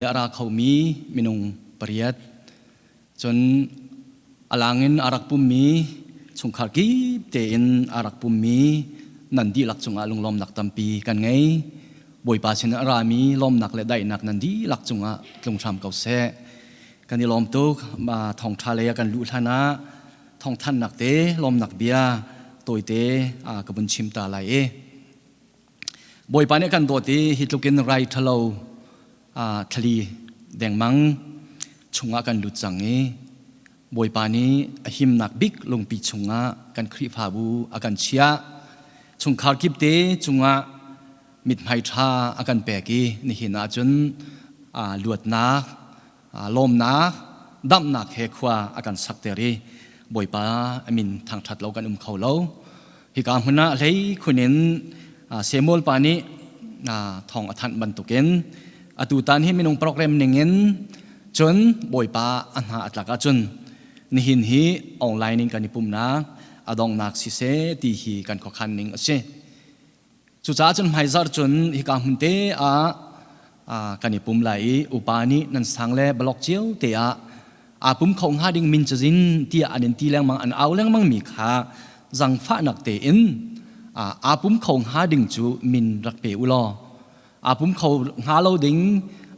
A ra khomi minung pariat, cun a lang in a rak pummi chungkhar kip tein a rak pummi nan dihlak cungah lunglawmnak tampi kan ngei. Bawipa sin a rami lawmnak le daihnak nan dihlak cungah tlung hram ko seh. Kan i lawm tuk. Ma thawngṭha lei ah kan luh hlan ah thawngthannak te lawmnak bia tawite ka vun chim ta lai i. Bawipa nih a kan dawt i hi tlukin rai ṭhalo thlali dengmang chungah kan lut cang i Bawipa nih a himnak bik lungpi chungah kan Khrihfabu a kan chiah. Chungkhar kip te cungah mithmai ṭha a kan pek i nihin ah cun luatnak, lawmnak, damnak he khua a kan sakter i Bawipa a min thangṭhat lo kan um kho lo. Hika hmun ah hlei khun in Samuel pa nih thawng a thanh bantukin atu tan hi minung program ning in cun Bawipa a hna a tlak ahcun nihin hi online in kan i pumnak a donghnak siseh ti hi kan khuakhan ning a si. Cucaah cun hmaizarh cun hika hmun te ah kan i pum lai i upa nih nan sang le blok cio te ah aa pum kho hnga ding min cazin tiah an in ti lengmang an au lengmang mi kha zangfahnak tein aa pum kho hnga ding cu min rak pe u law aa pum kho hnga lo ding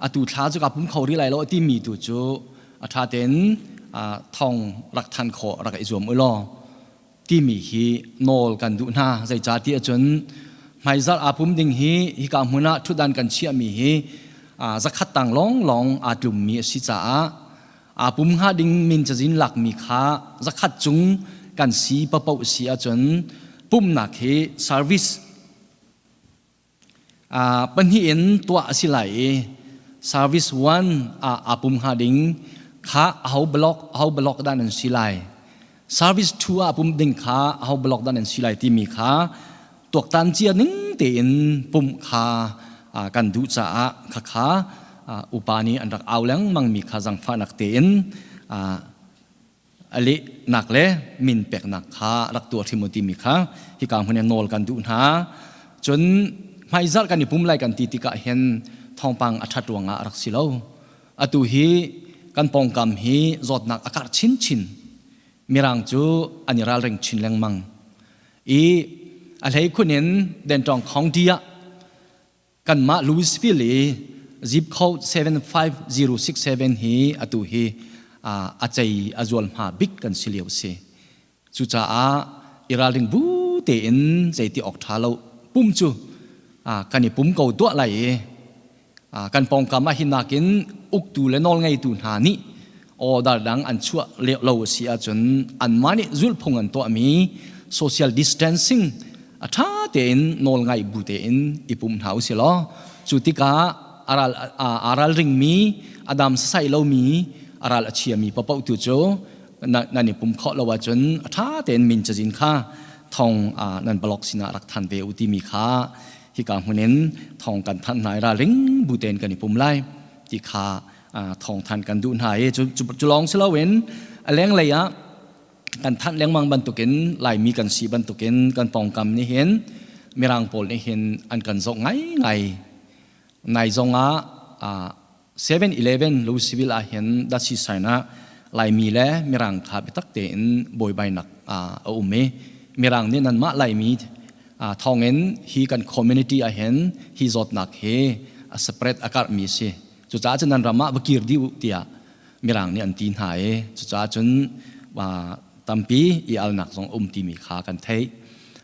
atu thla cu kaa pum kho rih lai lo timi tu cu a ṭha tein thong rak than khawh rak i zuam u law timi hi nawl kan duh hna. Zeicahtiah cun hmaizarh aa pum ding hi hika hmun ah ṭhutdan kan chiahmi hi zakhat tang lawnglawng aa tlummi a si caah aa pum hnga ding min cazin lakmi kha zakhat cung kan si papoh si ahcun pumhnak hi service Pahnih in tuah a si lai i service one ah aa pum hnga ding kha aho block aho block dah nan si lai, service two ah pum ding kha aho block dah nan si lai timi kha tuaktan cia ning tein pumh kha kan duh caah khakha upa nih an rak au lengmang mi kha zangfahnak tein a lehnak le min peknak kha rak tuah hrim u timi kha hika hmun in nawl kan duh hna. Cun hmaizarh kan i pum lai kan ti tikah hin thawngpang a ṭhat ruangah a rak si lo. Atu hi kan pawngkam hi zawtnak a karh chinchin. Mirang cu an i ralring chin lengmang. I a hleikhun in Dentawng County ah Kanmah Louisville i zip code 75067 hi atu hi a cei a zualhma bik kan si lio si. Cucaah i ralring bu tein zeiti awk ṭha lo pum cu kan i pum ko duah lai i kan pawngkam ah hi nakin uktu le nawlngeitu hna nih order dang an chuah lo a si ahcun anmah nih zulhphung an tuahmi social distancing a ṭha tein nawlngaih bu tein i pum hna u si law cu tikah a ral aa ralringmi a dam sasai lomi a ral a chiami paoh tu cu nan i pum khawh lo ahcun a ṭha tein min cazin kha thong nan blog sinah rak than ve u timi kha hika hmun in thong kan thanh hna i ralring bu tein kan i pum lai ti kha thong than kan duh hna i cu lawng si loin a lenglei ah kan thanh lengmang bantukin Laimi kan si bantukin kan pawngkam nih hin Mirang pawl nih hin an kan zoh ngaingai. Nai zong ah 7-Eleven Louisville ah hin dasi sign ah Laimi le Mirang kha biatak tein buaibainak a um i Mirang nih nanmah Laimi thawngin hi kan community ah hin hi zawtnak hi a spread a karhmi a si. Cucaah cun nan ram ah va kir dih u tiah Mirang nih an ti hna i cucaah cun tampi i alnak zong um timi kha kan theih.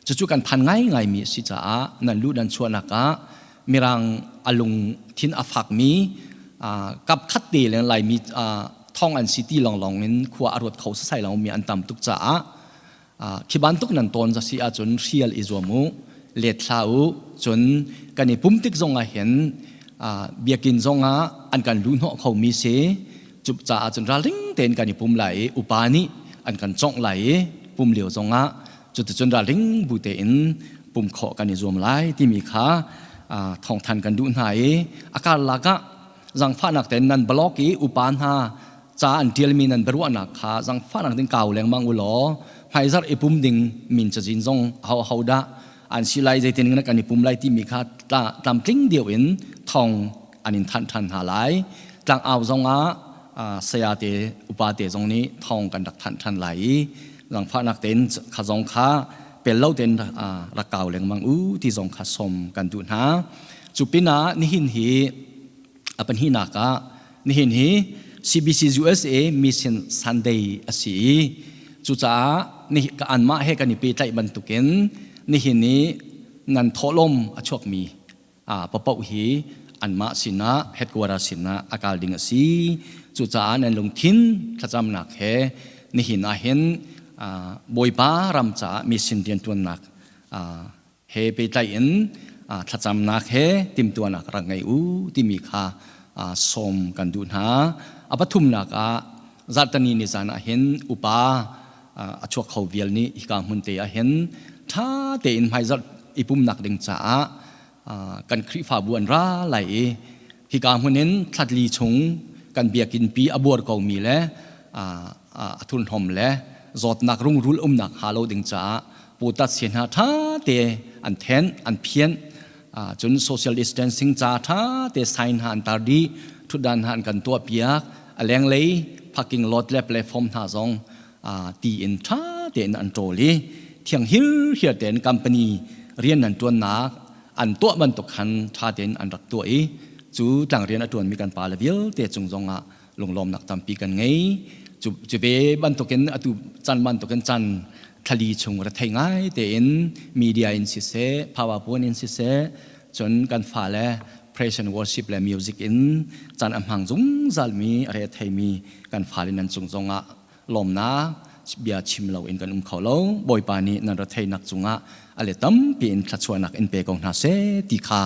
Cucu kan phan ngaingaimi a si caah nan luh nan chuahnak ah Mirang a lungthin a fakmi kap khat te le Laimi thong an si ti lawnglawng in khua a ruat kho sasai lomi an tam tuk caah khi bantuk nan tawn za si ahcun hrial i zuam u, let hlah u. Cun kan i pum tik zong ah hin biakinn zong ah an kan luh hnawh khomi si. Cu caah cun ralring tein kan i pum lai i upa nih an kan congh lai i pum lio zong ah cuticun ralring bu tein pum khawh kan i zuam lai timi kha thawngthan kan duh hna i a karlak ah zangfahnak tein nan blog i upa hna ca an ṭialmi nan biaruahnak kha zangfahnak ding kau lengmang u law hmaizarh i pum ding min cazin zong ho ho dah an si lai, zeitin na kan i pum lai timi kha tlamtling deuh in thong an in thanh ṭhan hna lai. Tlangau zong ah saya te upa te zong nih thawng kan rak thanh ṭhan lai i zangfahnak tein kha zong kha pel lo tein rak kau lengmang u ti zong kha sawm kan duh hna. Cu pinah nihin hi a pahnihnak ah nihin hi CBC USA Mission Sunday a si i cucaah anmah he kan i pehtlaih bantukin nihin i nan thawhlawm a chuakmi papaoh hi anmah sinah headquarter sinah a kal ding a si. Cucaah nan lungthin thlacamnak he nihin ah hin Bawipa ram caah mission rianṭuannak he pehtlaih in thlacamnak he timhtuahnak rak ngei u timi kha sawm kan duh hna. A pathumnak ah zarhteni ni zan ah hin upa a chuak kho vial nih hika hmun te ah hin ṭha tein hmaizarh i pumnak ding caah kan Khrihfabu an ra lai i hika hmun in thlatli chung kan biakinn pi a buar komi le a thurhnawm le zawtnak rungrul umnak hnga lo ding caah putat se hna ṭha te an then an phian cun social distancing ca ṭha te sign hna an tar dih ṭhutdan hna an kan tuah piak a lenglei parking lot le platform hna zong ti in ṭha tein an ṭawl i thiang hirhiar tein company rian nan ṭuannak an tuah bantuk khan ṭha tein an rak tuah i cu tlangrian a ṭuanmi kan pale vialte cung zongah lunglawmnak tampi kan ngei. Cu ve bantukin atu chan bantukin chan thlali chung rethei ngai tein media in siseh, PowerPoint in siseh, cun kan fale praise and worship le music in chan a hmang zungzalmi a retheimi kan fale nan cung zongah lawmnak bia chim lo in kan um kho lo. Bawipa nih nan retheinak cungah a le tampi in thluachuahnak in pe ko hna seh ti kha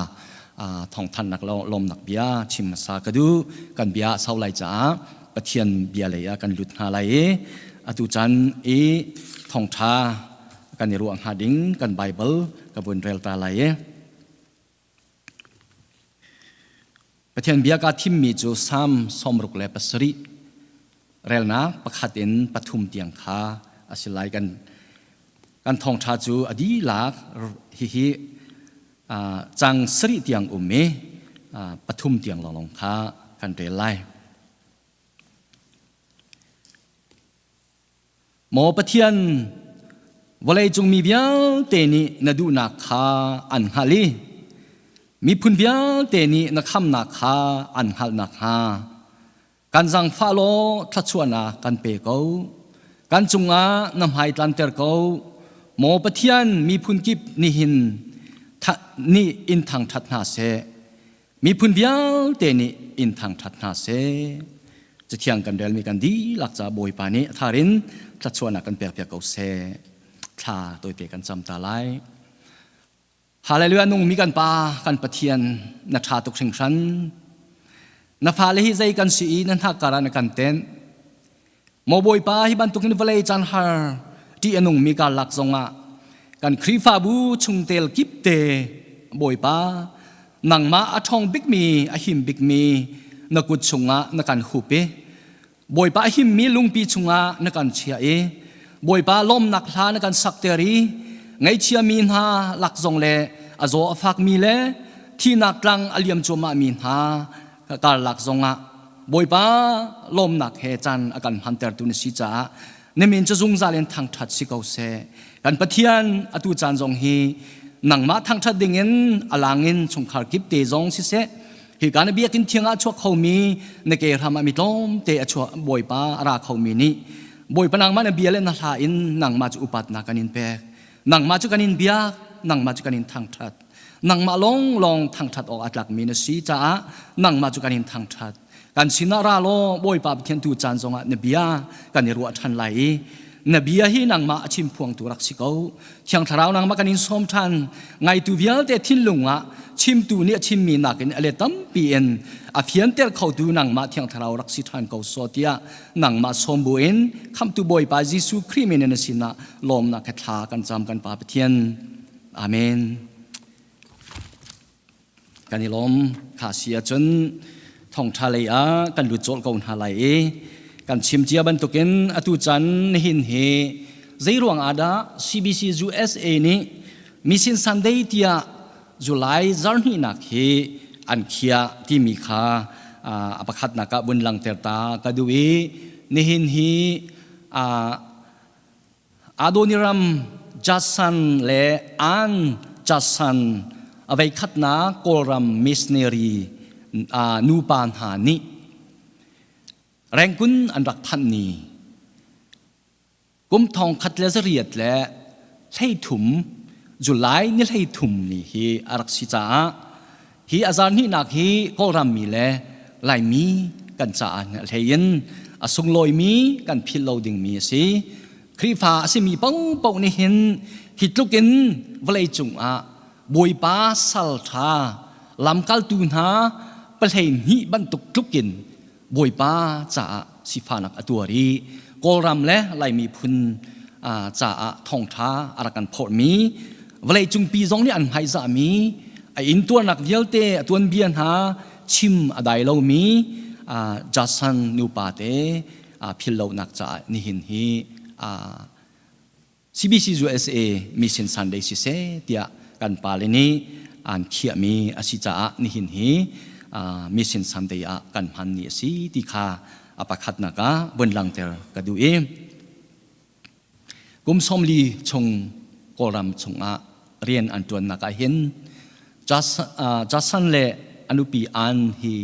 thawngthannak lawmnak bia chim hmasa ka duh. Kan bia a sau lai caah Pathian bia lei ah kan lut hna lai i atu caan i thawngṭha kan i ruah hnga ding kan Bible ka vun rel ta lai i Pathian bia kaa thimmi cu Salm 67 relnak pakhat in pathum tiang kha a si lai. Kan kan thawngṭha cu a dihlak hihi cang sarih tiang um i pathum tiang lawnglawng kha kan rel lai. Maw Pathian, vawleicung mi vialte nih na duhnak kha an hngalh i miphun vialte nih na khamnak kha an hngalh nakhnga kan zaangfah law thluachuahnak kan pe ko. Kan cungah na hmai tlanter ko. Maw Pathian, miphun kip nihin nih in thangṭhat hna seh. Miphun vialte nih in thangṭhat hna seh. Cathiang kan relmi kan dihlak caah Bawipa nih a thar in thluachuahnak kan pekpiak ko seh. Thla tawite kan cam ta lai. Hallelujah nungmi kan Pa, kan Pathian, na ṭha tuk hringhran. Na fale hi zei kan si i na hnakkar ah na kan tenh. Maw Bawipa, hi bantukin vawlei caan har ṭih a nungmi karlak zongah kan Khrihfabu chungtel kip te Bawipa, nangmah a ṭhawng bikmi, a him bikmi na kut chungah na kan hup i Bawipa a himmi lungpi chungah na kan chiah i Bawipa lawmnak hla na kan sakter i ngaihchiami hna lak zong le a zaw a fakmi le thihnak tlang a liam cuahmahmi hna karlak zongah Bawipa lawmnak he caan a kan hmantertu na si caah na min cu zungzal in thangṭhat si ko seh. Kan Pathian atu caan zong hi nangmah thangṭhat dingin a langin chungkhar kip te zong siseh hika na biakinn thiang ah chuak khomi na ke hram ah mi tlawmte a chuak Bawipa a ra khomi nih Bawipa nangmah na bia le na hla in nangmah cu upatnak kan in pek nangmah cu kan in biak nangmah cu kan in thangṭhat nangmah lawnglawng thangṭhat awk a tlakmi na si caah nangmah cu kan in thangṭhat kan sinah ra law Bawipa Pathian tu caan zongah na bia kan i ruah ṭhan lai i na bia hi nangmah a chim phuangtu rak si ko Thiang Thlarau nangmah kan in sawm ṭhan ngaitu vialte thinlung ah chimtu nih a chimmi nakin a let tampi in a fianter khotu nangmah Thiang Thlarau rak si ṭhan ko sawh tiah nangmah sawm buin khamhtu Bawipa Jesuh Khrih min in na sinah lawmnak he thla kan cam kan Pa Pathian Amen. Kan i lawm kha si ahcun thawngṭha lei ah kan lut cawlh ko hna lai i kan chim cia bantukin atu caan nihin hi zei ruang ah dah CBC USA nih Mission Sunday tiah July zarhnihnak hi an khiah timi kha. a pakhatnak ah vun langter ta ka duh i nihin hi Adoniram Judson le Ann Judson a veikhatnak Kawlram missionary nupa hna nih Rangoon an rak phanh ni Kum 1913 July ni 33 ni hi a rak si caah hi a zan hnihnak hi Kawlram mi le Laimi kan caah hlei in a sunglawimi kan philh lo dingmi a si. Khrihfa a simi paohpaoh nih hin hi tluk in vawlei cungah Bawipa sal ṭha lamkaltu hna pahlei hnih bantuk tluk in Bawipa caah sifahnak a tuar i Kawlram le Lai miphun caah thawngṭha a rak kan phorhmi vawleicungpi zong nih an hmaizahmi a intuarnak vialte a tuanbia hna chim a dai lomi Jason nupa te philhlonak caah nihin hi CBC USA Mission Sunday siseh tiah kan pale nih an khiahmi a si caah nihin hi Mission Sunday ah kan hman ni a si ti kha a pakhatnak ah vun langter ka duh i kum 40 chung Kawlram chungah rian an ṭuannak ah hin Jason le a nupi Ann hi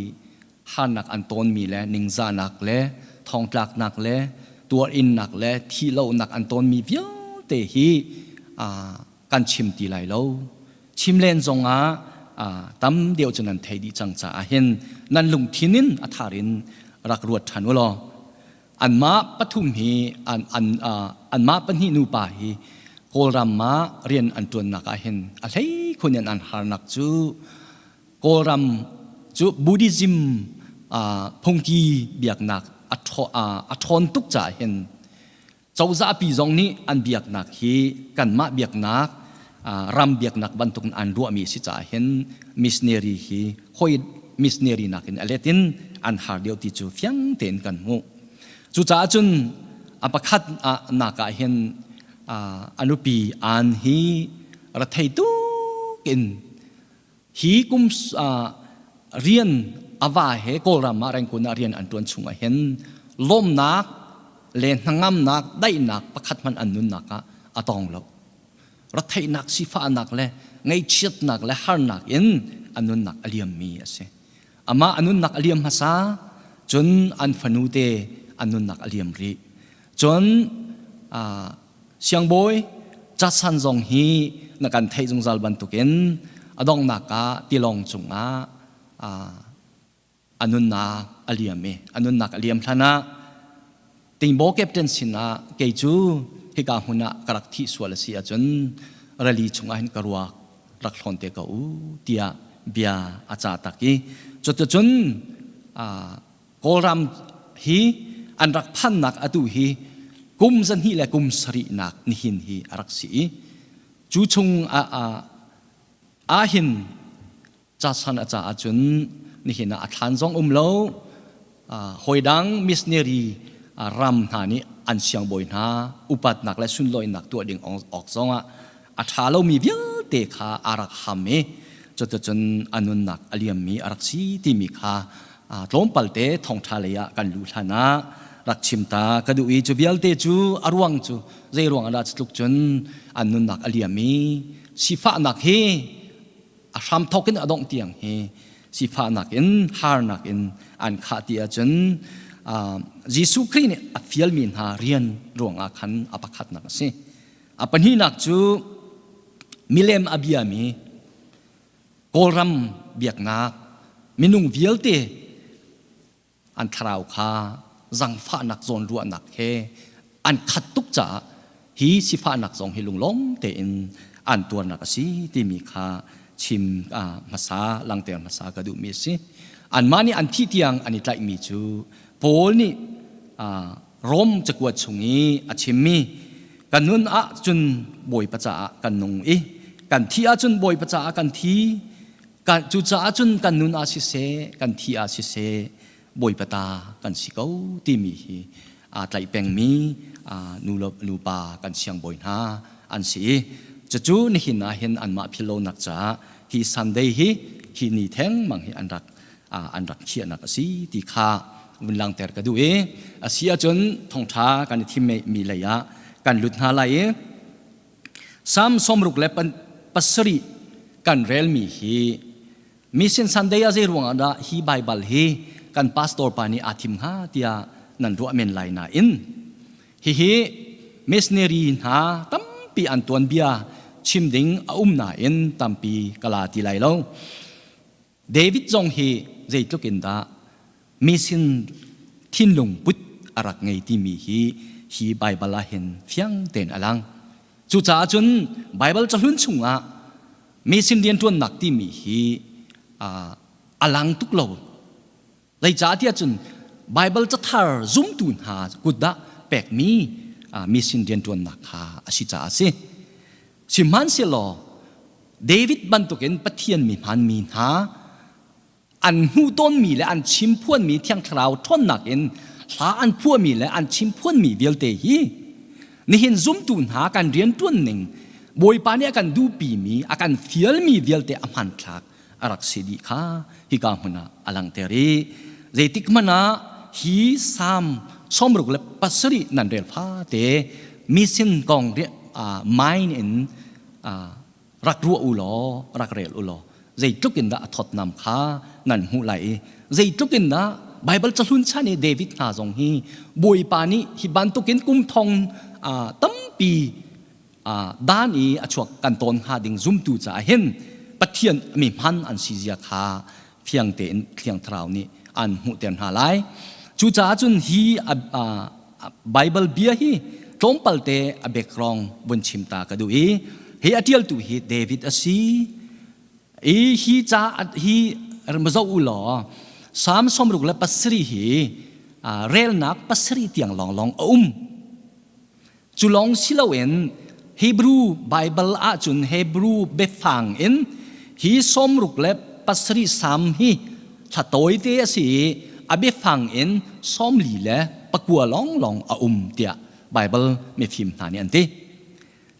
harnak an tawnmi le ningzahnak le thongtlaknak le tuarinnak le thihlohnak an tawnmi vialte hi kan chim ti lai lo. Chim len zongah tam deuh cu nan thei dih cang caah hin nan lungthin in a thar in rak ruat ṭhan u law anmah pathum hi an, an, anmah pahnih nupa hi Kawlram ah rian an ṭuannak ah hin a hlei khun in an harnak cu Kawlram cu Buddhism phungki biaknak a ṭhawn tuk caah hin cozahpi zong nih an biaknak hi kanmah biaknak ram biaknak bantuk in an ruahmi a si caah hin missionary hi hoi missionary nakin a let in an har deuh ti cu fiang tein kan hmuh. Cucaah cun a pakhat nak ah hin a nupi Ann hi rethei tuk in Hi kum rian a va he Kawlram ah Rangoon ah rian an ṭuan chung ah hin lawmnak le hnangamnak daihnak pakhat hmanh an nunnak ah a tong lo. Retheihnak, sifahnak le ngaihchiatnak le harnak in a nunnak a liammi a si. Amah a nunnak a liam hmasa, cun an fanu te an nunnak a liam rih. Cun Siangbawi Judson zong hi na kan theih zungzal bantukin a donghnak ah tilawng cungah a nunnak a liam i a nunnak a liam hlan ah tingbaw captain sinah kei cu hika hmun ah ka rak thih sual a si ahcun rali chungah hin ka ruak rak hlawn te ko u tiah bia a ca tak i cuticun Kawlram hi an rak phannak atu hi kum 2 le kum sarihnak nihin hi a rak si i cu chung ah hin casan a caah cun nihin ah a thlan zong um lo hawi dang missionary ram hna nih an siangbawi hna upatnak le sunlawinak tuah ding awk zongah a ṭha lomi vialte kha a rak ham i cuticun a nunnak a liammi a rak si timi kha tlawmpal te thawngṭha lei ah kan luh hlan ah rak chim ta ka duh i cu vialte cu a ruang cu zei ruang ah dah tluk cun an nunnak a liam i sifahnak hi a hramthawk in a dongh tiang hi sifahnak in harnak in an khah ti ahcun Jesuh Khrih nih a fialmi hna rian ruangah khan a pakhatnak a si. A pahnihnak cu milem a biami Kawlram biaknak minung vialte an thlarau kha zangfahnak zawnruahnak he an khat tuk caah hi sifahnak zong hi lunglawm tein an tuarnak a si timi kha chim hmasa langter hmasa ka duhmi a si. Anmah nih an thih tiang an i tlaihmi cu Paul nih Rom cakuat chung i a chimmi kan nun ahcun Bawipa caah kan nung i kan thih ahcun Bawipa caah kan thi cucaah cun kan nun ah siseh kan thih ah siseh Bawipa ta kan si ko timi hi aa tlaih pengmi nu nupa kan siangbawi hna an si i cucu nihin ah hin anmah philhlonak caah hi Sunday hi hi ni thengmang hi an rak an rak khiahnak a si ti kha vun langter ka duh i a si ahcun thawngṭha kan i thim mi lei ah kan lut hna lai i Salm 67 kan relmi hi Mission Sunday ah zei ruangah dah hi Baibal hi kan pastor pa nih aa thim hnga tiah nan ruah men lai nain hihi missionary hna tampi an tuanbia chim ding a um nain tampi ka la ti lai lo. David zong hi zeitluk in dah mission thinlung put a rak ngei timi hi hi Baibal ah hin fiang tein a lang. Cucaah cun Baibal cahlun chungah mission rianṭuannak timi hi a lang tuk lo. Zeicahtiah cun Baibal cathar zumtu hna kut ah pekmi mission rianṭuannak kha a si caah a si. Sihmanhsehlaw David bantukin Pathian mi hmanmi hna an hmuh tawnmi le an chimphuanmi Thiang Thlarau ṭhawnnak in hla an phuahmi le an chimphuanmi vialte hi nihin zumtu hna kan rianṭuan ning Bawipa nih a kan duhpimi a kan fialmi vialte a hmanthlak a rak si dih kha hika hmun ah a langhter i zeitik hmanh ah hi Salm 67 nan rel fate mission kong mind in rak ruah u law rak rel u law zeitluk in dah a thawtnam kha nan hmuh lai i zeitluk in dah Baibal cahlun chan i David hna zong hi Bawipa nih hi bantukin kum thong tampi dan i a chuak kan tawn hnga ding zumtu caah hin Pathian mi hman an si zia kha fiang tein Thiang Thlarau nih an hmuhter hna lai. Cucaah cun hi Baibal bia hi tlawmpal te a background vun chim ta ka duh i hi a ṭialtu hi David a si i hi ca hi zoh u law Salm 67 hi relnak pasarih tiang lawnglawng a um. Cu lawng si loin Hebrew Baibal ahcun Hebrew biafang in hi 67 Salm hi hla tawite a si i a biafang in 49 lawnglawng a um tiah Baibal mifim hna nih an ti.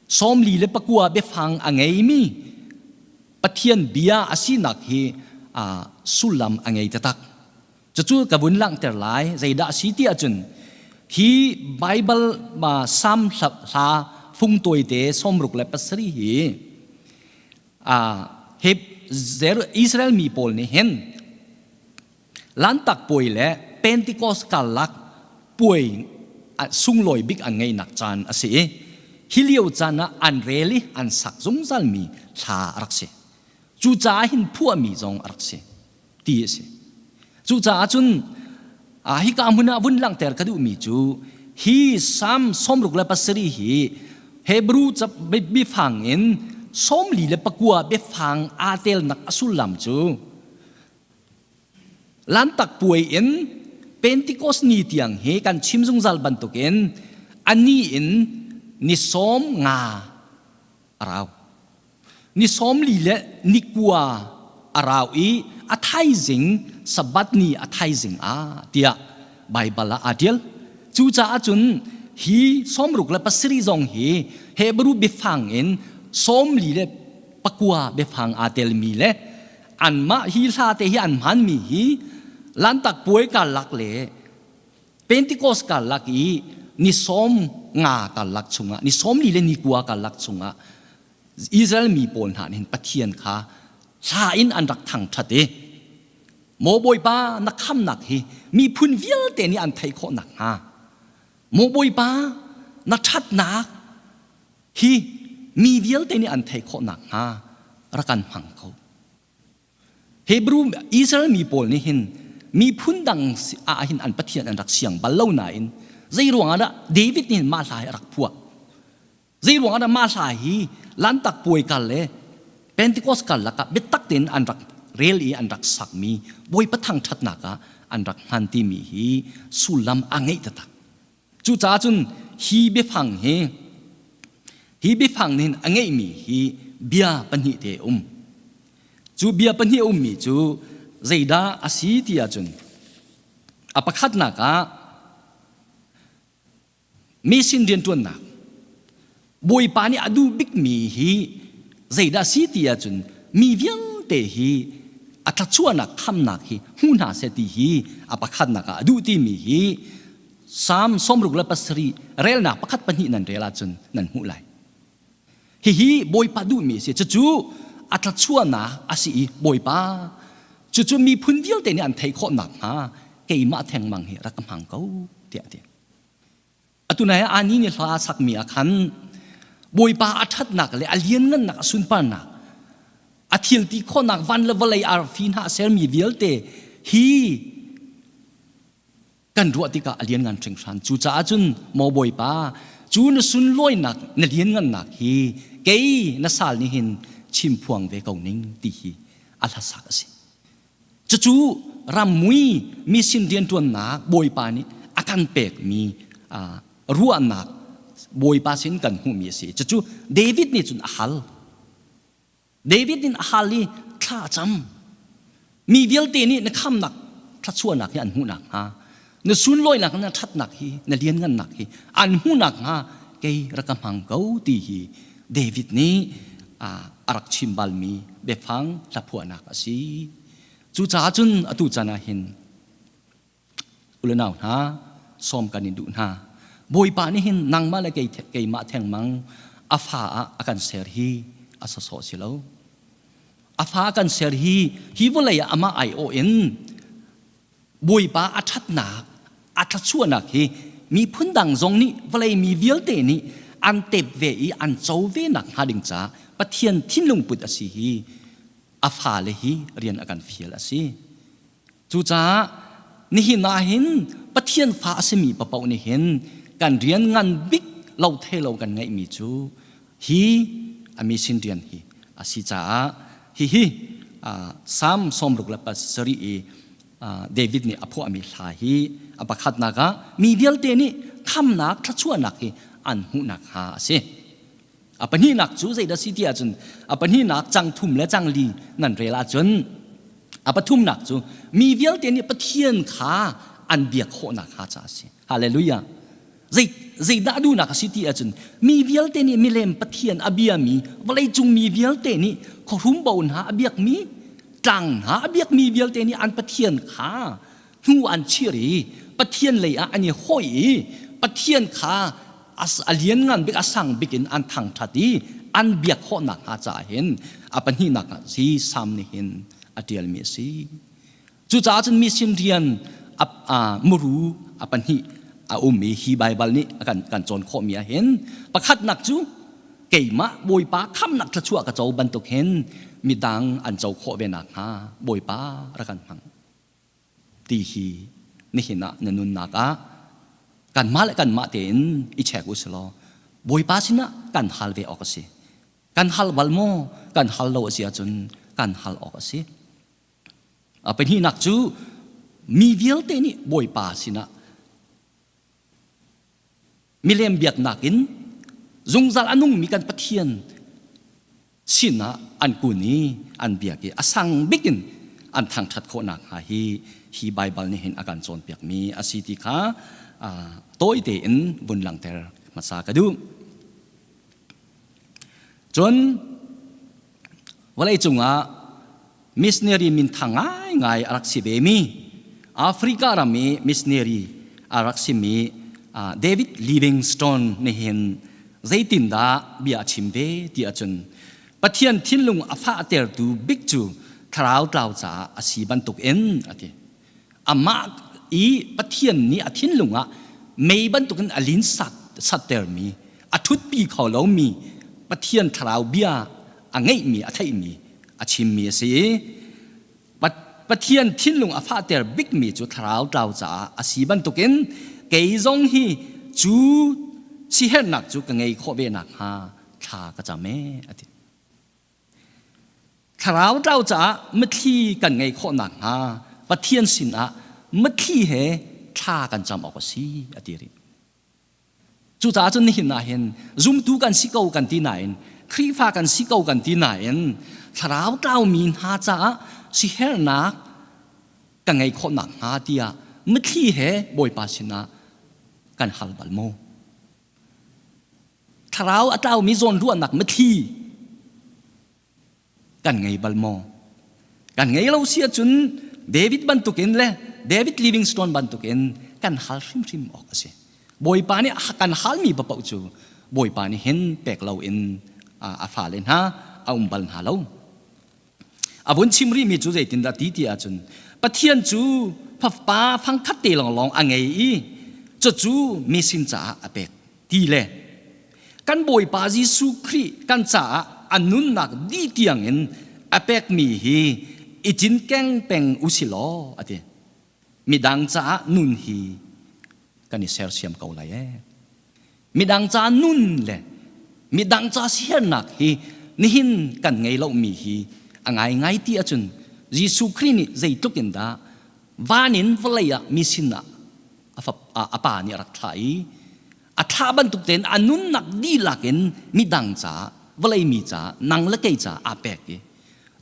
49 biafang a ngeimi Pathian bia a sinak hi sullam a ngei taktak. Cucu ka vun langhter lai. Zeidah a si ti ahcun hi Baibal Salm hla fung tawite 67 hi Israel mi pawl nih hin Lantak puai le Pentecost karlak puai sunglawi bik an ngeihnak caan a si i hi lio caan ah an rel i an sak zungzalmi hla a rak si. Cucaah hin phuahmi zong a rak si. ti a si. Cucaah cun hika hmun ah vun langhter ka duhmi cu hi Salm 67 hi Hebrew biafang in 49 biafang aa telnak a sullam cu Lantak puai in Pentecost ni tiang hi kan chim zungzal bantukin a ni in ni sawm nga a rau. Ni 40 le ni kua a rau i a thaizing Sabbath ni a thaizing ah tiah Baibal ah aa ṭial. Cucaah cun hi 67 zong hi Hebrew biafang in 49 biafang aa telmi le anmah hi hla te hi an hmanmi hi Lantak puai karlak le Pentecost karlak i ni sawm nga karlak chungah ni 40 le ni kua karlak chungah Israel mi pawl hna nih Pathian kha hla in an rak thangṭhat i Maw Bawipa na khamnak hi miphun vialte nih an theih khawh nakhnga Maw Bawipa na ṭhatnak hi mi vialte nih an theih khawh nakhnga rak kan hmang ko. Hebrew Israel mi pawl nih hin miphun dang ah hin an Pathian an rak siang bal lo nain zei ruangah dah David nih mah hla hi a rak phuah? Zei ruangah dah mah hla hi Lantak puai kal le Pentecost kal lakah biatak tein an rak rel i an rak sakmi Bawipa thangṭhatnak ah an rak hman timi hi sullam a ngeih taktak. Cucaah cun hi biafang hi hi biafang nih a ngeihmi hi bia pahnih te a um. Cu bia pahnih a ummi cu zeidah a si ti ahcun a pakhatnak ah mi sin rianṭuannak Bawipa nih a duh bikmi hi zeidah a si ti ahcun mi vialte hi a. thluachuahnak khamnak hi hmu hna seh ti hi a pakhatnak ah a duh timi hi Salm 67 relnak pakhat pahnih nan rel ahcun nan hmuh lai. Hihi Bawipa duhmi a si. Cucu a thluachuahnak a si i Bawipa cucu miphun vialte nih an theih khawh nakhnga keimah thengmang hi rak ka hmang ko tiah a ti. Atu nai ah ani nih hla a sakmi ah khan Bawipa a ṭhatnak le a lianngannak a sunparnak a thil ti khawhnak van le vawlei arfi hna a sermi vialte hi kan ruah tikah a lianngan hringhran. Cucaah cun maw Bawipa cu na sunlawinak na lianngannak hi kei na sal nih hin chim phuang ve ko ning ti hi a hlasak a si. Cucu rammui mission rianṭuannak Bawipa nih a kan pekmi ruahnak Bawipa sin kan hmuhmi a si. Cucu David nih cun a hal. David nih a hal i thla a cam. Mi vialte nih na khamnak thluachuahnak hi an hmuh nakhnga na sunlawinak na ṭhatnak hi na lianngannak hi an hmuh nakhnga kei rak ka hmang ko ti hi David nih a rak chim balmi biafang hlaphuahnak a si. Cucaah cun atu chan ah hin ulenau hna sawm kan in duh hna. Bawipa nih hin nangmah le kei keimah thengmang a fa ah a kan ser hi a sawsawh si lo. A fa a kan ser hi hi vawlei ah amah aiawh in Bawipa a ṭhatnak, a thluachuahnak hi miphun dang zong nih vawlei mi vialte nih an tep ve i an co ve nak hnga ding caah Pathian thinlung put a si hi a fale hi rian a kan fial a si. Cucaah nihin ah hin Pathian fa a simi papoh nih hin kan rian ngan bik lo thei lo kan ngeihmi cu hi a mission rian hi a si caah hihi Salm 67 i David nih a phuahmi hla hi a pakhatnak ah mi vialte nih khamnak thluachuahnak hi an hmuhnak hnga a si. A pahnihnak cu zeidah si ti ahcun a pahnihnak cang thum le cang li nan rel ahcun a pathumnak cu mi vialte nih Pathian kha an biak khawhnak hnga caah a si. Hallelujah. Zei zeidah duhnak a si ti ahcun mi vialte nih milem Pathian a biami vawleicung mi vialte nih khuahrum bo hna a biakmi tlang hna a biakmi vialte nih an Pathian kha hnu an chir i Pathian lei ah an i hawih i Pathian kha a lianngan bik a sang bik in an thangṭhat i an biak khawhnak hnga caah hin a pahnihnak ah hi Salm nih hin a ṭialmi a si. Cucaah cun mission rian a muru a pahnih a um i hi Baibal nih a kan, kan cawn khawhmi ah hin pakhatnak cu keimah Bawipa khamnak thluachuah ka co bantuk hin midang an co khawh ve nakhnga Bawipa rak kan hmang ti hi nihin ah na nunnak ah kanmah le kanmah tein i check u silaw Bawipa sinah kan hal ve awk a si. Kan hal bal maw? Kan hal lo a si ahcun kan hal awk a si. A pahnihnak cu mi vialte nih Bawipa sinah milem biaknak in zungzal a nungmi kan Pathian sinah an kun i an biak i a sang bik in an thangṭhat khawh nakhnga hi hi Baibal nih hin a kan cawnpiakmi a si ti kha tawi tein vun langhter hmasa ka duh. Cun vawleicung ah missionary minthang ngaingai a rak si vemi Africa ram i missionary a rak simi David Livingstone nih hin zeitindah bia a chim ve ti ahcun Pathian thinlung a fahtertu bik cu thlarau tlau caah a si bantuk in a ti. Amah i Pathian nih a thinlung ah mei bantukin a lin sat sattermi a ṭhutpi kho lomi Pathian thlarau bia a ngeihmi a theihmi a chimmi a si i Pathian thinlung a fahter bikmi cu thlarau tlau caah a si bantukin kei zong hi cu sihernak cu ka ngei khawh ve nakhnga thla ka cam ee a ti. Thlarau tlau caah mitthli kan ngei khawh nakhnga Pathian sinah mitthli he thla kan cam awk a si a ti rih. Cucaah cun nihin ah hin zumtu kan si ko kan ti nain Khrihfa kan si ko kan ti nain thlarau tlaumi hna caah sihernak ka ngei khawh nakhnga tiah mitthli he Bawipa sinah kan hal bal maw? Thlarau a tlaumi zawnruahnak mitthli kan ngei bal maw? Kan ngei lo si ahcun David bantukin le David Livingstone bantukin kan hal hrimhrim awk a si. Bawipa nih kan halmi paoh cu Bawipa nih hin pek loin a fale hna a um bal hna lo. A vun chim rihmi cu zeitindah ti ti ahcun Pathian cu pa fangkhat te lawnglawng a ngei i cucu mi sin caah a pek ti le kan Bawipa Jesuh Khrih kan caah a nunnak dih tiangin a pekmi hi i cinkeng peng u si law a ti. Midang caah nun hi kan i sersiam ko lai ee. Midang ca nun le midang ca siarnak hi nihin kan ngei lomi hi a ngaingai ti ahcun Jesuh Khrih nih zeitluk in dah van in vawlei ah mi sinah a pa nih a rak thlah i a thlah bantuk tein a nunnak dihlak in midang caah vawlei mi caah nang le kei caah aa pek i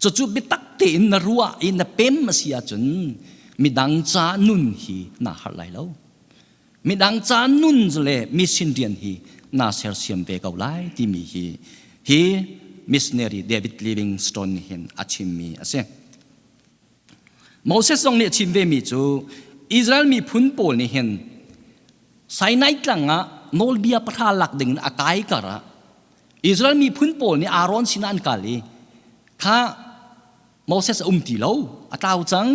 cucu biatak tein na ruah i na pem a si ahcun midang ca nun hi naa harh lai lo. Midang ca nun le mission rian hi naa sersiam ve ko lai timi hi hi missionary David Livingstone nih hin a chimmi a si. Moses zong nih a chim vemi cu Israel miphun pawl nih hin Sinai tlang ah nawlbia pahra lak ding in a kai kar ah Israel miphun pawl nih Aaron sinah an kal i kha Moses a um ti lo, a tlau cang,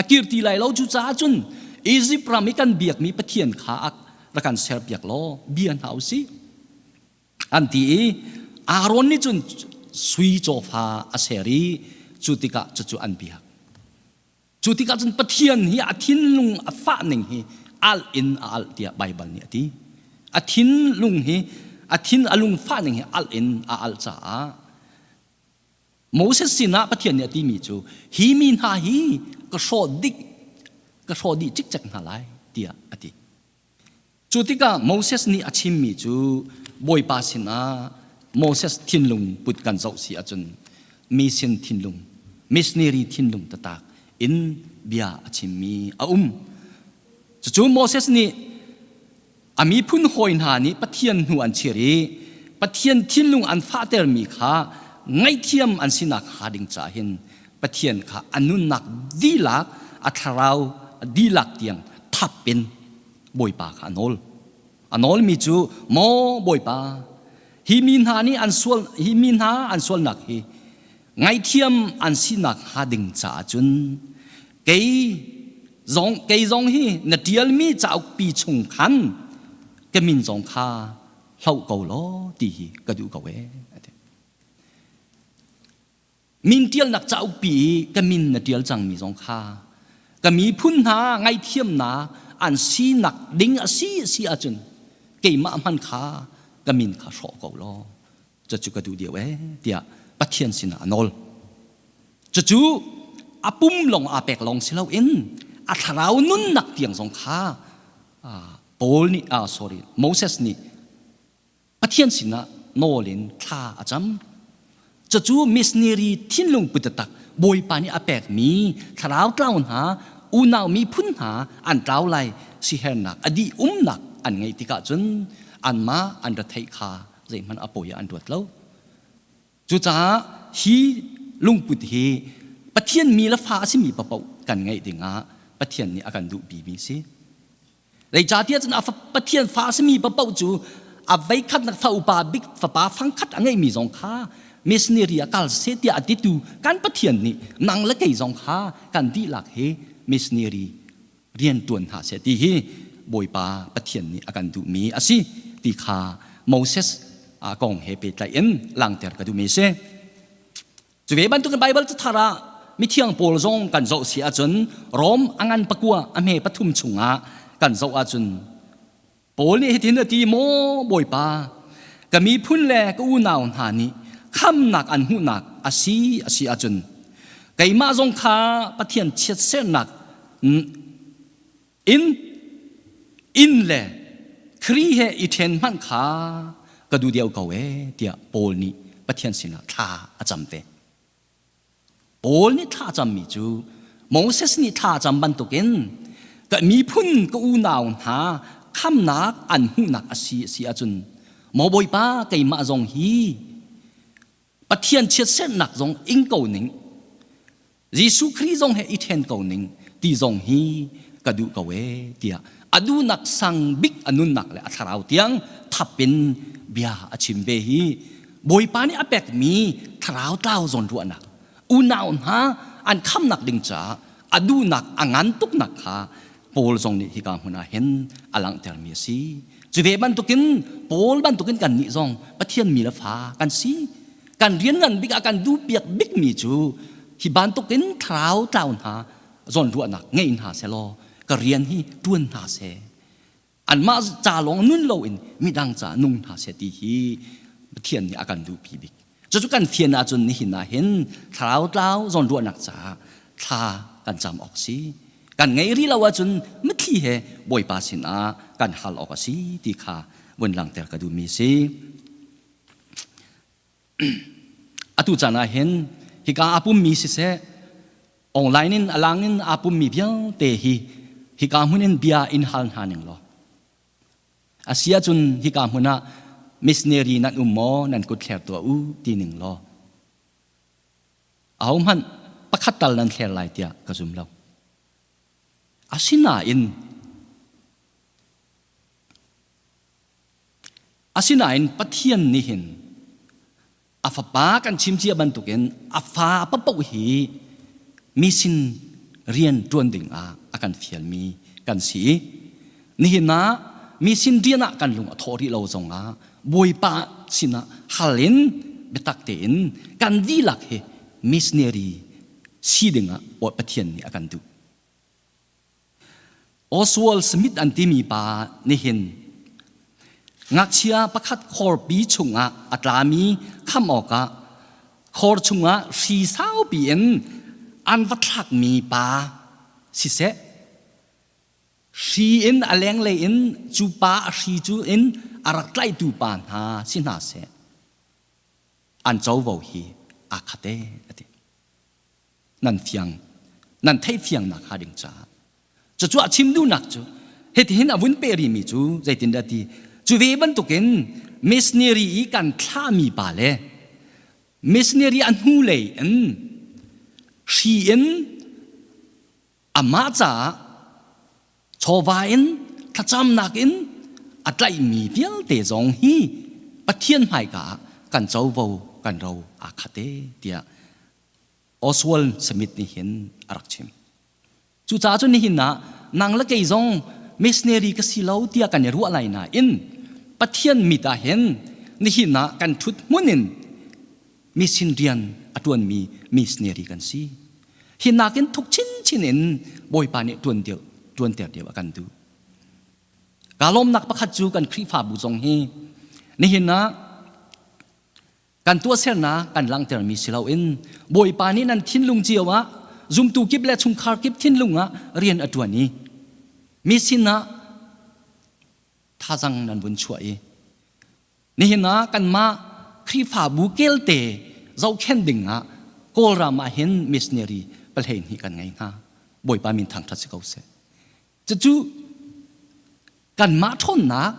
a kir ti lai lo. Cucaah cun Izipt ram i kan biakmi Pathian kha rak kan serpiak law bia hna u sih an ti i Aaron nih cun sui cawfa a ser i cu tikah cucu an biak. Cu tikah cun Pathian hi a thinlung a fah ning hi alh in a alh tiah Baibal nih a ti. A thinlung hi a thin a lung fah ning hi alh in a alh caah Moses sinah Pathian nih a timi cu hi mi hna hi ka hrawh dik ka hrawh dih cikcek hna lai tiah a ti. Cu tikah Moses nih a chimmi cu Bawipa sinah Moses thinlung put kan zoh si ahcun mi sin thinlung missionary thinlung tatak in bia a chimmi a um. Cucu Moses nih A miphun hawi hna nih Pathian hnu an chir i Pathian thinlung an fahtermi kha ngaihthiam an sinak hnga ding caah hin Pathian kha a nunnak dihlak a thlarau dihlak tiang thap in Bawipa kha a nawl. A nawlmi cu maw Bawipa hi mi hna nih an sual hi mi hna an sualnak hi ngaihthiam an sinak hnga ding caah cun kei zong kei zong hi na ṭialmi cauk pi chung khan ka min zong kha hloh ko law ti hi ka duh ko ee min ṭialnak cauk pi i ka min na ṭial cangmi zong kha ka miphun hna ngaihthiamnak an sinak ding a si si ahcun keimah hman kha ka min kha hrawh ko law cucu ka duh deuh ee tiah Pathian sinah a nawl. Cucu a pum lawng aa pek lawng si loin a thlarau nunnak tiang zong kha Paul nih ah sorry Moses nih Pathian sinah nawl in thla a cam. Cucu missionary thinlung put taktak Bawipa nih a pekmi thlarau tlau hna unau miphun hna an tlau lai sihernak a dih umnak an ngeih tikah cun anmah an ra theih kha zeihmanh a pawi ah an ruat lo. Cucaah hi lungput hi Pathian mi le fa a simi paoh kan ngeih dingah Pathian nih a kan duhpimi a si. Zeicahtiah cun a Pathian fa a simi paoh cu a veikhatnak fa upa bik fapa fangkhat a ngeihmi zong kha missionary ah kal seh tiah a titu kan Pathian nih nang le kei zong kha kan dihlak hi missionary rian ṭuan hna seh ti hi Bawipa Pathian nih a kan duhmi a si ti kha Moses kong he pehtlaih in langter ka duhmi a si. Cu ve bantukin Baibal cathar ah mithiang Paul zong kan zoh si ahcun Rom a ngan pakua a hme pathum chungah kan zoh ahcun Paul nih hitin a ti, Maw Bawipa, ka miphun le ka unau hna nih khamnak an hmuhnak a si a si ahcun keimah zong kha Pathian chiatsernak in inn le Khrih he i ṭhen hmanh kha ka duh deuh ko ee tiah Paul nih Pathian sinah thla a cam ve. Paul nih thla cammi cu Moses nih thla cam bantukin ka miphun ka unau hna khamnak an hmuhnak a si a si ahcun maw Bawipa keimah zong hi Pathian chiatserhnak zong ing ko ning. Jesuh Khrih zong he i ṭhen ko ning ti zong hi ka duh ko ee tiah a duhnak sang bik a nunnak le a thlarau tiang thap in bia a chim ve hi Bawipa nih a pekmi thlarau tlau zawn ruahnak unau hna an khamnak ding caah a duhnak a ngan tuknak kha Paul zong nih hika hmun ah hin a langhtermi a si. Cu ve bantukin Paul bantukin kannih zong Pathian mi le fa kan si. Kan rian ngan bik ah kan duhpiak bikmi cu hi bantukin thlarau tlau hna zawnruahnak ngei hna selaw ka rian hi ṭuan hna seh. Anmah ca lawng nun loin midang ca nung hna seh ti hi Pathian nih a kan duhpi bik. Cucu kan fian ahcun nihin ah hin thlarau tlau zawnruahnak caah thla kan cam awk si. Kan ngei rih lo ahcun mitthli he Bawipa sinah kan hal awk a si ti kha vun langhter ka duhmi a si. Atu caan ah hin hika aa pummi siseh online in a lang in aa pummi vialte hi hika hmun in bia in hal hna ning law a si ahcun hika hmun ah missionary nan um maw nan kut thler tuah u ti ning law ahohmanh pakhat tal nan thler lai tiah ka zum lo. Asinain Asinain Pathian nih hin a fapa kan chim cia bantukin a fa paoh hi mi sin rian ṭuan ding ah a kan fialmi kan si i nihin ah mi sin rian ah kan lung a thawh rih lo zongah Bawipa sinah hal in biatak tein kan dihlak hi missionary si dingah Pathian nih a kan duh. Oswald Smith an timi pa nihin ngakchia pakhat khorpi chungah a tlami kham awkah khor chungah hri saupi in an va thlakmi pa siseh hri in a lenglei in cu pa a hri cu in a rak tlaihtu pa hna si hna seh an covo hi aa khat ee a ti. Nan fiang nan theih fiangnak hnga ding caah cucu a chim duhnak cu hitihin a vun peh rihmi cu zeitindah ti cu ve bantukin missionary i kan thlahmi pa le missionary a hnulei in hri in amah caah chawva in thlacamnak in a tlaihmi vialte zong hi Pathian hmaika ah kan covo kan ro aa khat e tiah Oswald Smith nih hin a rak chim. Cucaah cun nihin ah nang le kei zong missionary ka si lo tiah kan i ruah lai nain Pathian mit ah hin nihin ah kan ṭhut hmun in mission rian a ṭuanmi missionary kan si. Hi nakin thuk chinchin in Bawipa nih ṭuan deuh ṭuanter deuh a kan duh. Kaa lawmnak pakhat cu kan Khrihfabu zong hi nihin ah Kan tuahsernak kan langhtermi si loin Bawipa nih nan thinlung cio ah zumtu kip le chungkhar kip thinlung ah rian a ṭuan i mi sinah thazang nan vun chuah i nihin ah kanmah Khrihfabu kelte zohkhenh ding ah Kawlram ah hin missionary palhei hnih kan ngei hna. Bawipa min thangṭhat si ko seh. Cucu kanmah ṭhawnnak,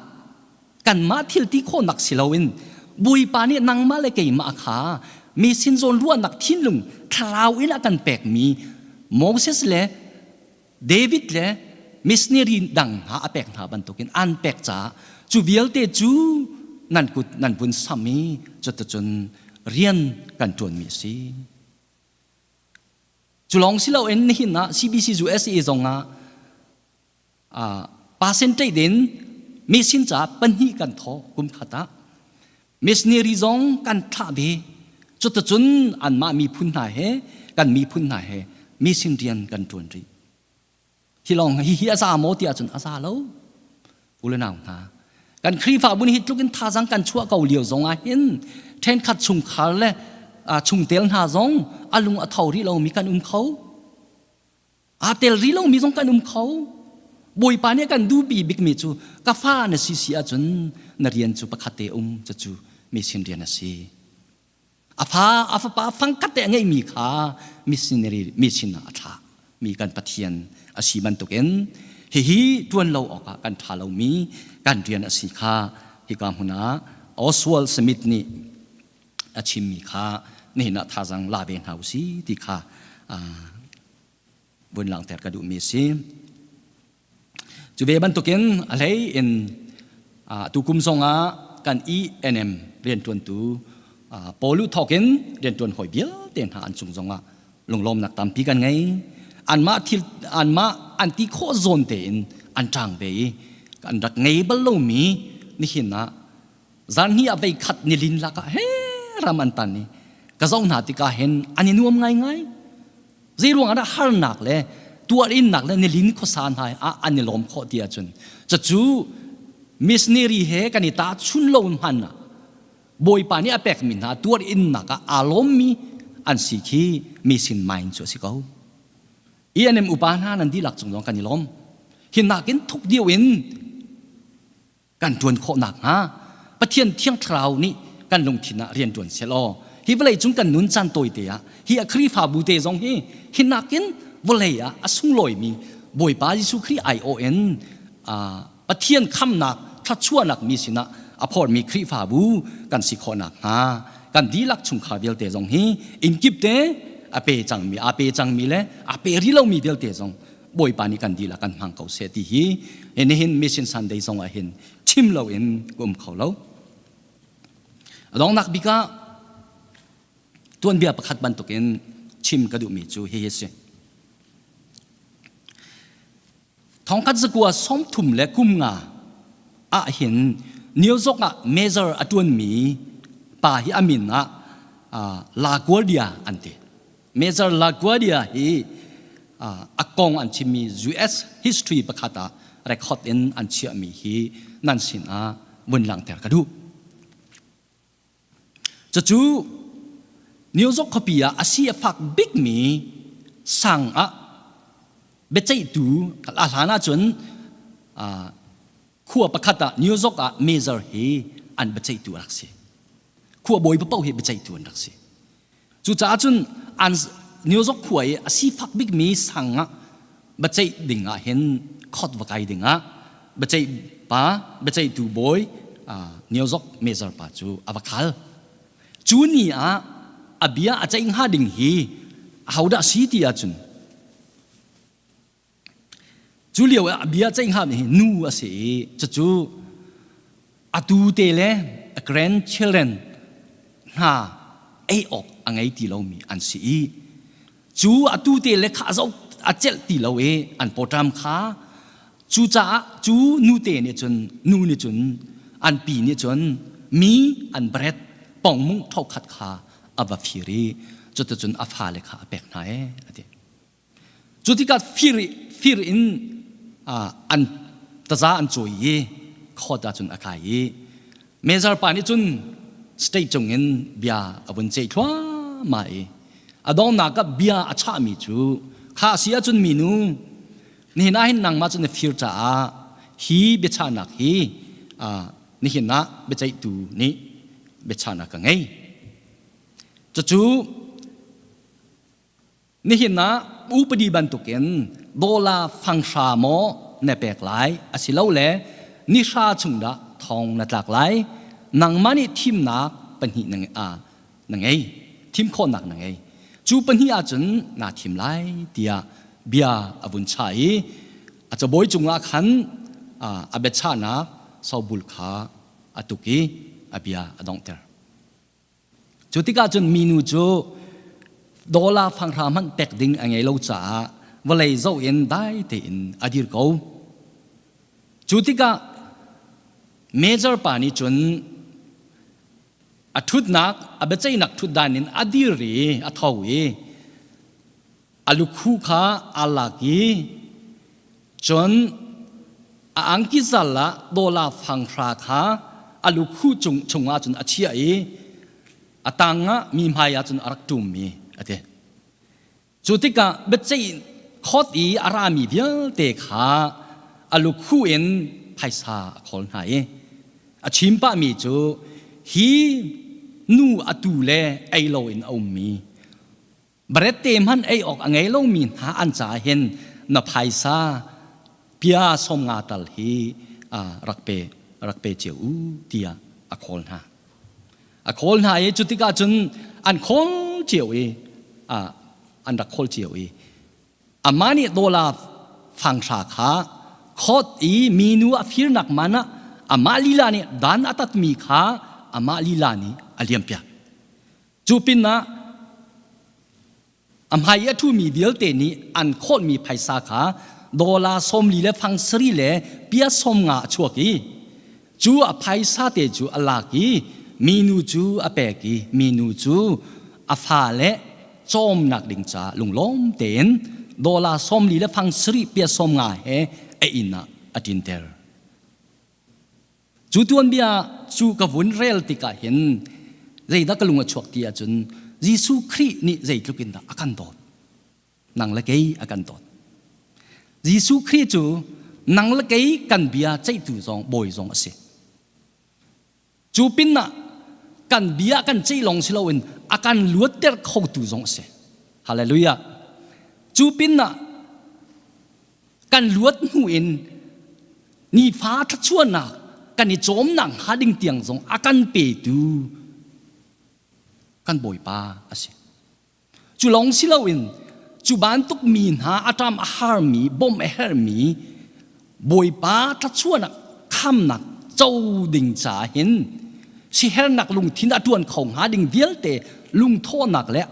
kanmah thil ti khawhnak si loin Bawipa nih nangmah le keimah kha mi sin zawn ruahnak thinlung thlarau in a kan pekmi Moses le David le missionary dang hna a pek hna bantukin an pek caah cu vialte cu nan kut nan vun sam i cuticun rian kan ṭuanmi a si. Cu lawng si loin nihin ah CBC USA zong ah percentage in mission caah pahnih kan thawh kum khat ah missionary zong kan thlah ve cuticun anmah miphun hna he kan miphun hna he mission rian kan ṭuan rih Hi lawng hi hi a za maw ti ahcun a za lo. U le nau hna, kan Khrihfabu nih hi tluk in thazang kan chuah ko lio zong ah hin ṭhenkhat chungkhar le chungtel hna zong a lung a tho rih lomi kan um kho. Aa tel rih lomi zong kan um kho. Bawipa nih a kan duhpi bikmi cu ka fa na si si ahcun na rian cu pakhat te um cucu mission rian a si. A fa a fapa fangkhat te a ngeihmi kha missionary mi sinah a thlah mi kan Pathian a si bantukin hihi ṭuan lo awkah kan ṭha lomi kan rian a si kha hika hmun ah Oswald Smith nih a chimmi kha nihin ah thazang la ve hna u si ti kha Vun langhter ka duhmi a si. Cu ve bantukin a hlei in tukum zongah kan ENM rianṭuantu Paul thawk in rianṭuan hawi vialte hna an cung zongah lunglawmnak tampi kan ngei. Anmah thil anmah an ti khawh zawn tein an ṭang ve i kan rak ngei bal lomi nihin ah zan hi a vei khat nilin lakah he ram an tan i ka zoh hna tikah hin an i nuam ngaingai. Zeiruang ah dah harnak le tuarinnak le nilin khuasa hna ah an i lawm khawh ti ahcun cucu missionary he kan i tahchun lo hman ah Bawipa nih a pekmi hna tuarinnak ah aa lawmmi an si khi mission mind cu a si ko. ENM upa hna nan dihlak cung zong kan i lawm. Hi nakin thuk deuh in kan ṭuan khawh nakhnga Pathian Thiang Thlarau nih kan lungthin ah rian ṭuan sehlaw hi vawlei cung kan nun caan tawite ah hi a Khrihfabu te zong hi hi nakin vawlei ah a sunglawimi Bawipa Jesuh Khrih aiawh in Pathian khamnak thluachuahnak mi sinah a phormi Khrihfabu kan si khawh nakhnga kan dihlak chungkhar vialte zong hi innkip te a pe cangmi a pe cangmi le a pe rih lomi vialte zong Bawipa nih kan dihlak kan hmang ko seh ti hi nihin Mission Sunday zong ah hin chim loin ka um kho lo. A donghnak bik ah tuanbia pakhat bantukin chim ka duhmi cu hihi a si. Thongkhat zakua 30 le kum nga ah hin New York ah major a ṭuanmi pa hi a min ah LaGuardia an ti. Major LaGuardia hi a kong an chimmi US history pakhat ah record in an chiahmi hi nan sin ah vun langhter ka duh. Cucu New York khuapi ah a si a fak bikmi sang ah biaceihtu a hlan ahcun khua pakhat ah New York ah major hi an biaceihtu a rak si. Khua bawi paoh hi biaceihtu an rak si. Cucaah cun an New York khua i a sifak bikmi sang ah biaceih ding ah hin court va kai ding ah biaceih pa biaceihtu bawi New York major pa cu a va khal. Cu ni ah a bia a ceih hnga ding hi ahodah si ti ahcun Cu lio ah bia ceih hnga hi nu a si i cucu atu te le a grandchildren hna ei awk a ngei ti lomi an si i cu atu te le kha a zoh a celh ti lo i an pawṭam kha cucaah cu nute nih cun nu nih cun an pi nih cun mi an bread pongmung thokhat kha a va fir i cuticun a fale kha a pek hna ee a ti. Cu tikah fir, fir in an taza an cawi i court ah cun a kai i major pa nih cun state cung in bia a vun ceih thluahmah i a donghnak ah bia a chahmi cu kha a si ahcun minu nihin ah hin nangmah cu na fir caah hi biachahnak hi nihin ah biaceihtu nih biachahnak ka ngei cucu Nihin ah upadi bantukin dollar fanghra maw na pek lai asilole nihra chung dah thong na tlak lai nangmah nih thimnak pahnih na, na ngei thim khawhnak na ngei cu pahnih ahcun naa thim lai tiah bia a vun chah i a cabawi cungah khan a biachahnak sobul kha a tuk i a bia a donghter Cu tikah cun minu cu dollar fanghra hmanh pek ding a ngei lo caah vawlei zoh in dai tein a dir ko. Cu tikah major pa nih cun a ṭhutnak a biaceihnak ṭhutdan in a dir i a tho i a lukhu kha aa lak i cun a angki zal ah dollar fanghra kha a lukhu cung chungah cun a chiah i a tang ah mi hmai ah cun a rak ṭummi a ti. Cu tikah biaceih khawt i a rami vialte kha a lukhu in phaisa a khawl hna i a chim pahmi cu hi nu atu le ei loin a ummi Bread te hmanh ei awk a ngei lomi hna an caah hin na phaisa pia 50 tal hi rak pe rak pe cio u tiah a khawl hna. A khawl hna i cutikah cun an khawl cio i. an rak khawl cio i amah nih dollar fanghra kha khawt i minu a firnak man ah amah lila nih dan a tatmi kha amah lila nih a liampiak. Cu pinah A hmai i a ṭhumi vialte nih an khawlhmi phaisa kha dollar 40 le fang sarih le pia 50 a chuak i cu a phaisa te cu a lak i minu cu a pek i minu cu a fale cawmnak ding caah lunglawm tein dollar 40 le fang sarih pia 50 he a inn ah a ṭinter. Cu tuanbia cu ka vun rel tikah hin zeidah ka lung a chuak ti ahcun Jesuh Khrih nih zeitluk in dah a kan dawt. Nang le kei a kan dawt. Jesuh Khrih cu nang le kei kan bia ceihtu zong bawi zong a si. Cu pinah kan bia kan ceih lawng si loin a kan luatter khotu zong a si. Hallelujah. Cu pinah kan luat hnu in nifa thluachuahnak kan i cawmnak hnga ding tiang zong a kan petu kan Bawipa a si. Cu lawng si loin cu bantuk mi hna a ṭam a harmi, bawmh a herhmi Bawipa thluachuahnak khamnak co ding caah hin sihernak lungthin a ṭuan kho hnga ding vialte lungthawhnak le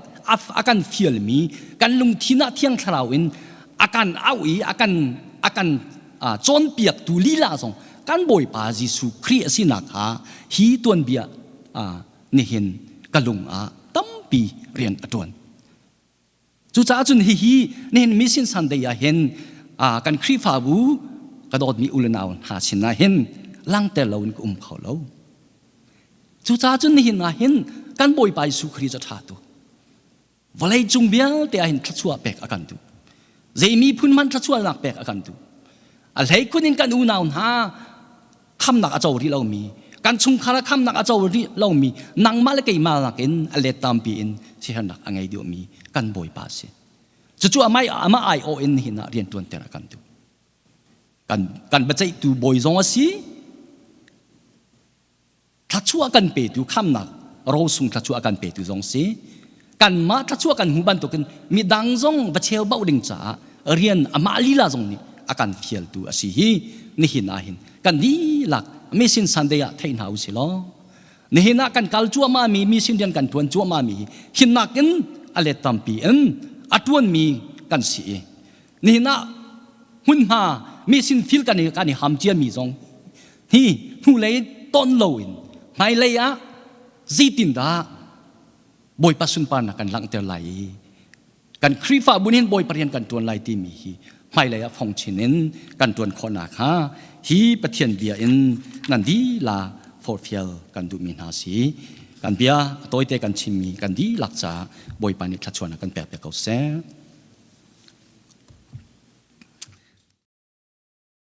a kan fialmi kan lungthin ah Thiang Thlarau in a kan auh i a kan a kan cawnpiaktu lila zong kan Bawipa Jesuh Khrih a sinak kha hi tuanbia nihin ka lung ah tampi rian a ṭuan. Cucaah cun hihi nihin Mission Sunday ah hin kan Khrihfabu ka dawtmi u le nau hna sin ah hin langter loin ka um kho lo. Cucaah cun nihin ah hin kan Bawipa Jesuh Khrih cu a ṭha tuk. Vawlei cung vialte ah hin thluachuah pek a kan duh. Zei miphun hmanh thluachuahnak pek a kan duh. A hleikhun in kan unau hna khamnak a co rih lomi, kan chungkhar ah khamnak a co rih lomi, nangmah le keimah nakin a let tampi in sihernak a ngei deuhmi kan Bawipa a si. Cucu amah amah aiawh in nihin ah rianṭuanter a kan duh. Kan kan biaceihtu bawi zong a si, thluachuah kan petu khamnak rosung thluachuah kan petu zong si kanmah thluachuah kan hmu bantukin midang zong va cheu bauh ding caah rian amah lila zong nih a kan fialtu a si hi nihin ah hin kan dihlak mission Sunday ah thei hna u si law nihin ah kan kal cuahmah mi mission rian kan tuan cuahmah mi hi hinnak in a let tampi in a tuan mi kan si i nihin ah hmunhma mission field kan i kan i ham cia mi zong hi hnulei ton loin hmailei ah zeitindah Bawipa sunparnak kan langhter lai i kan Khrihfabu nih Bawipa rian kan ṭuan lai timi hi hmailei ah fong chin in kan ṭuan khawhnak hnga hi Pathian bia in nan dila forhfial kan duhmi hna si. Kan bia a tawite kan chimmi kan dihlak caah Bawipa nih thluachuahnak kan pek piak ko seh.